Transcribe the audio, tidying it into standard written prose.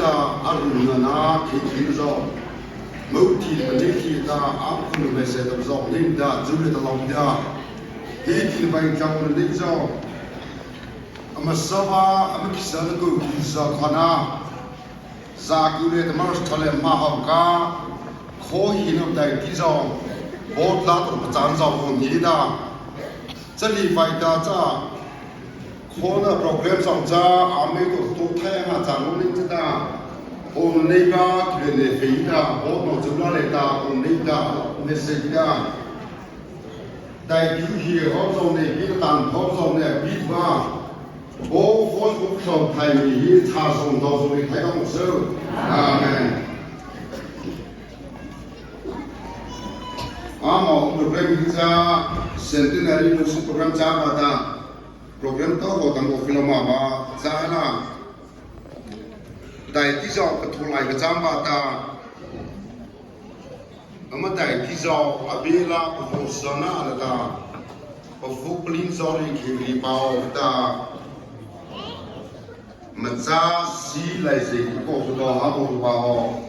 ta a ru na na khi khi zo mu thi pa ni khi ta a phun me se tam zo ning da ju le ta long da hi thi bai chang ni zo ama sawa ama kisa na ku ki sa khana za ku le tamar thale ma hau ka kho hi no dai ti zo bot la to chan zo hun hi da chali vai da cha kho na program song cha ame to to thai ha cha lo ning cha on nei ba ki le fei da bot no chu la le ta on nei da ne se da dai bi hi ho zo ne bi tan ho zo ne bi ba bo fo ku so thai mi hi cha song do zo ni thai dong su amen amo program hi cha centenary music program cha ba ta program to ho tang ko filoma ba cha na dai ti zo ka thu lai ka cham ba ta ama dai ti zo abela ko sana la ta ko fu plin zo ri khi ri pao ta ma cha si lai se ko ko do ha bo ba ho.